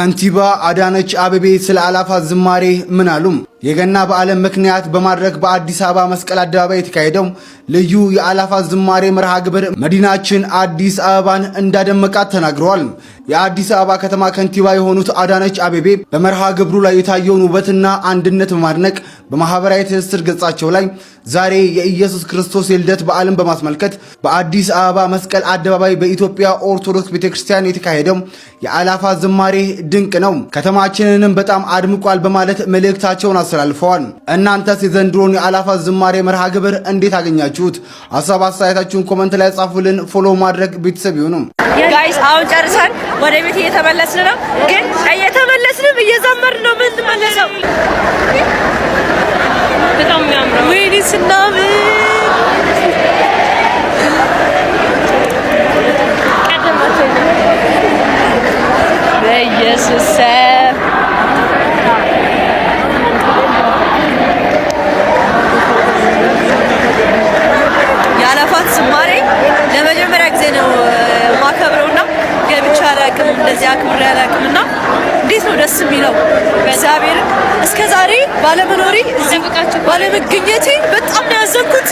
ከንቲባ አዳነች አቤቤ ስለ አእላፋት ዝማሬ ምን አሉ? የገና በዓልን ምክንያት በማድረግ በአዲስ አበባ መስቀል አደባባይ የተካሄደው ልዩ የአእላፋት ዝማሬ መርሃ ግብር መዲናችን አዲስ አበባን እንዳደመቃት ተናግረዋል። የአዲስ አበባ ከተማ ከንቲባ የሆኑት አዳነች አቤቤ በመርሃ ግብሩ ላይ የታየውን ውበትና አንድነት በማድነቅ በማህበራዊ ትስስር ገጻቸው ላይ ዛሬ የኢየሱስ ክርስቶስ የልደት በዓልን በማስመልከት በአዲስ አበባ መስቀል አደባባይ በኢትዮጵያ ኦርቶዶክስ ቤተክርስቲያን የተካሄደው የአእላፋት ዝማሬ ድንቅ ነው፣ ከተማችንንም በጣም አድምቋል በማለት መልእክታቸውን አስተላልፈዋል። እናንተስ የዘንድሮን የአእላፋት ዝማሬ መርሃ ግብር እንዴት አገኛችሁት? ሀሳብ አስተያየታችሁን comment ላይ ጻፉልን። Follow ማድረግ ቤተሰብ ይሁኑ። Guys፣ አሁን ጨርሰን ወደ ቤት እየተመለስን ነው። ግን እየተመለስንም እየዘመርን ነው የምንመለሰው። በጣም የሚያምረው። ወይኔ ስናምር! ቀደማቸው። በኢየሱስ ስም። የአእላፋት ዝማሬ ለመጀመሪያ ጊዜ ነው ማከብረውና ገብቼ አላውቅም፣ እንደዚህ አክብሬ አላውቅም። እና እንዴት ነው ደስ የሚለው! እግዚአብሔርን እስከ ዛሬ ባለመኖሬ፣ እዚህ ባለመገኘቴ በጣም ነው ያዘንኩት።